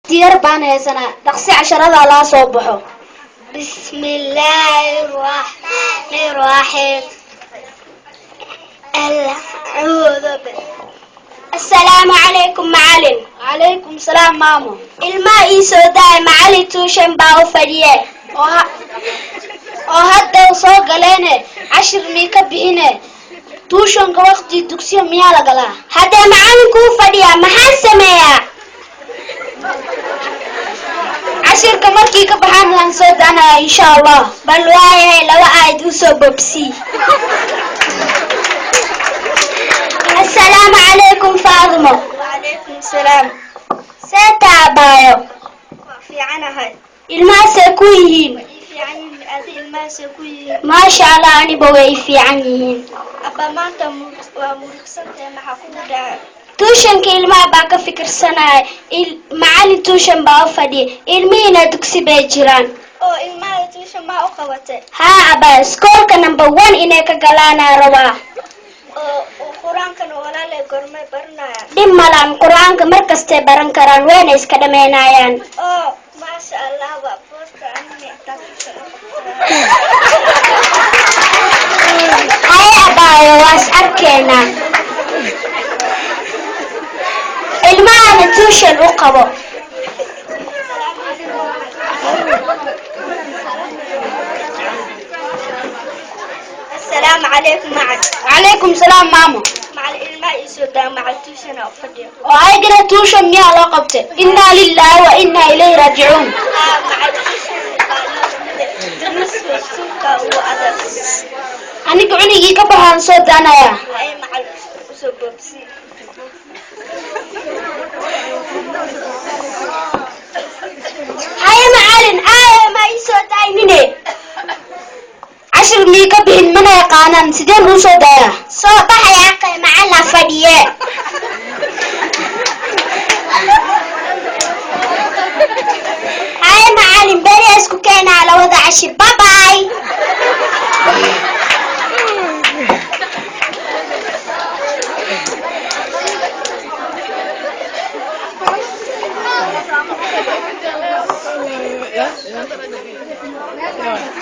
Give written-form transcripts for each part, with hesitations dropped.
Yar baan haysanaa, dhaqsi casharada laa soo baxo. Bismillaahi raxmaani raxiim. Asalaamu calaykum, macalin. Calaykum salaam, maamo. Ilmaha ii soo daaya, macalin tuition baa u fadhiye. Oo hadda soo galeene, cashir mii ka bixine? Tuitionka waqti dugsiya miyaa la galaa? Haddee macalinkuu fadhiyaa, maxaan sameeyaa? Cashirka markii ka baxaan waan soo daanaya, insha Allah. Bal waayahay, laba aayad u soo bobsii. Asalaamu calaykum, Faadimo. Wacalaykum salaam. See taabaayo? Waa fiicanahay. Ilmahaasay ku yihiin? Waa ii fiican yihiin. Adi ilmahaasay ku yihiin? Maasha Allah, aniba way ii fiican yihiin. Abba, maanta waa murugsantahay, maxaa kugu dhacay? Tuitionka ilmaha baa ka fikirsanaya. Macalin tuition baa u fadhiya, ilmihiina dugsi bay jiraan. Oo ilmaha tuition maa u qabatay? Haa abaa, iskoolka number one inay ka galaanaa rabaa. Oo qur-aankana, walaalay, gormay baranayaan? Dhib malaan, qur-aanka mar kastay baran karaan, wayna iska dhammaynayaan. Oo maasha Allah, waa booska anina intaa tuition u qabtaa. Haye abaayo, waa is arkeenaa. Ilmahana tuition u qabo. Asalaamu calaykum. Asalaamu calaykum, macalin. Calaykum salaam, maamo. Macal, ilmaha ii soo daa, macal tuition aa u fadhiya. Oo aygana tuition miyaa loo qabtay? Innaa lilaahi wa innaa ilayhi raajicuun. Haa macal, tuition baa loo qabtay, duruusta iskuulka ugu adag. Aniga cunigii ka baxaan soo daanayaa. Haye macal, usoo boobsii. Haye macalin, aaya ma ii soo daynine? Cashir mii ka bixin, mana yaqaanaan, sideen uu soo daayaa? Soo baxay aqay, macalin fadhiye. Haye macalin, beri isku keenaa labada cashir. Bye bye.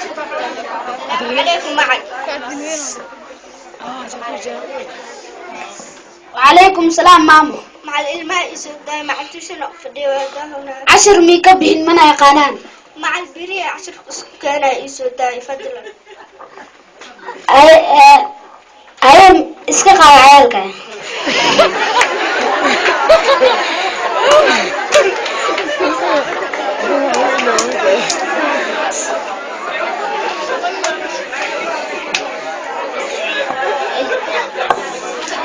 Asalaamu calaykum, macal. Wacalaykum salaam, maamo. Macal, ilmaha ii soo daaya, macal tuition aa u fadhiya, waa daahona. Cashir mii ka bixin, mana yaqaanaan. Macal, beriya cashirka isku keenaya, ii soo daaya fadlan. Aye, iska qaada cayaalka.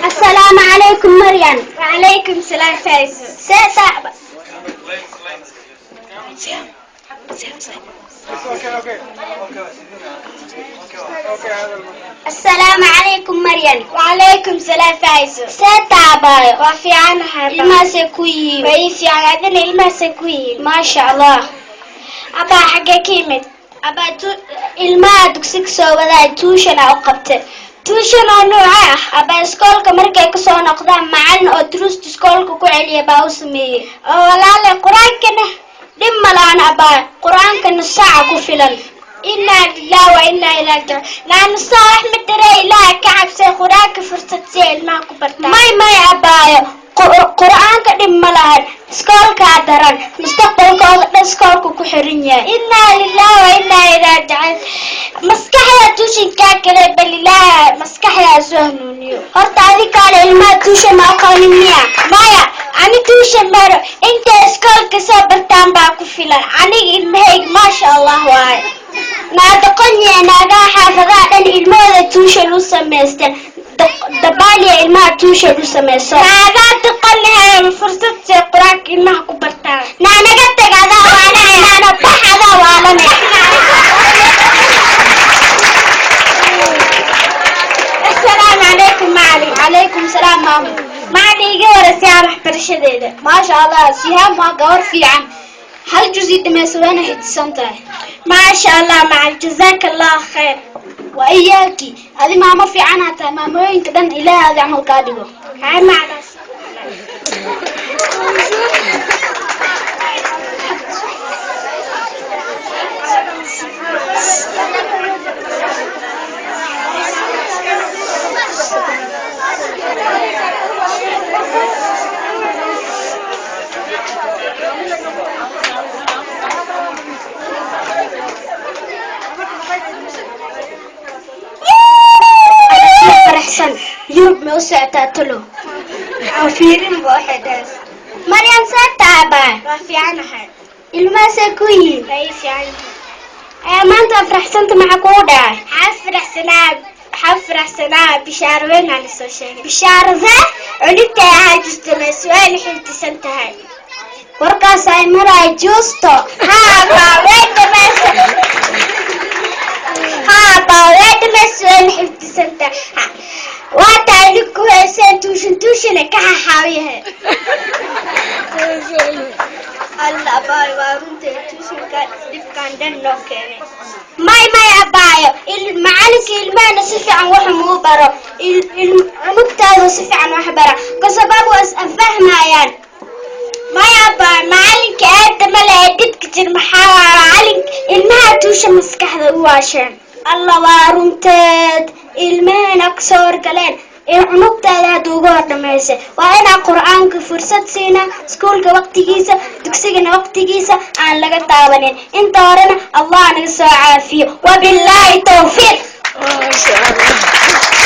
Asalaamu calaykum, Maryan. Wacalaykum salaam, Faiso. See taaba? Asalaamu calaykum, Maryan. Wacalaykum salaam, Faiso. See taabaayo? Waa fiicanahay. Ilmahaasay ku yihiin? Waa ii fiican. Adina ilmahaasay ku yihiin? Maasha Allah. Abaa, xaggee ka yimid? Abaa, ilmaha dugsi kasoo wadaay, tuition aa u qabtay. Tuition oo nooca ah? Abaa, iskoolka markay kasoo noqdaan macalin oo duruusta iskoolka ku celiya baa u sameeyey. Oo walaale, qur-aankana? Dhib malaan abaa, qur-aanka nus saaca ku filan. Inaa lilah wa inaa ilaa rajicuun. Naanusaa wax ma daree, ilaaha ka cabsay, qur-aanka fursad si ay ilmaha ku bartaan. May may abaayo, qur-aanka dhib ma lahan, iskoolkaa daran, mustaqbalkooda dhan iskoolka ku xiran yahay. Inaa lilah wa inaa ilaa rajicuun. Maskaxda tuitionkaa kale, bal ilaaha maskaxdaa soo hanuuniyo. Horta adikaale ilmaha tuition ma aqoonin miya? Maya, ani tuition maro, intay iskoolka soo bartaan baa ku filan. Aniga ilmahayga maasha Allah waaye. Naadaqonye, naagaha xaafadaha dhan ilmahooda tuition u samaysteen, dabaaliya ilmaha tuition u samayso. Naagaa duqanahay, fursad see qur-aanka ilmaha ku bartaan. Naa naga tag, adaa waalanay, naana bax, adaa waalanay. Asalaamu calaykum, macalin. Calaykum salaam, maamo. Macalin, iga warasiyaa waxbarashadeeda. Maasha Allah, Sihaam waa gabar fiican, hal jusi dhamaysa, wayna xiddisan tahay. Maasha Allah, macal, jazaaka Allahu khayr. Waa iyaaki, adi maamo fiican aa tahay, maamooyinka dhan Ilaahay adi camal kaa dhigo. Hay macalaas. Ma u socotaa talo? Aan fiirinba waxay dhahaysa. Maryam, see taabaa? Waa fiicanahay. Ilmahaasee ku yihiin? Waa ii fiican yihiin. Ayaa maanta faraxsanta, maxaa kugu dhacay? Waxaa faraxsanaa bishaaro weyn aan soo sheegay. Bishaarade? Cunugta ahaa jirta ma su-aal xifdisan tahay. Warkaas ay maraay juusto. Haa baa way dhamaysa. Haa baa way dhamaysa, way xifdisan tahay. Waa tahay ninku heeseen tuushin tuushina ka xaxaawiyahay. Alla abaay, waa runta, tuushinka dhibkaan dhan noo keenay. May, may abaayo, macalinka ilmahana si fiican wax muu baro. Cunugtaadu si fiican wax bara kasabaab waa is afahmayaan. Maya abaay, macalinka aada ma lehe. Dhibka jir maxaa waa macalinka ilmaha tuusha maskaxda u waasheen. Alla, waa runteed, ilmahana kasoo horgaleen ee cunugtaada hadda ugu hor dhamaysay. Waa inaa Qur-aanka fursad siina, iskuulka waqtigiisa, dugsigana waqtigiisa aan laga taabanin. Inta horena Allah naga soo caafiyo. Wabilaahi towfiiq. Maasha Allah.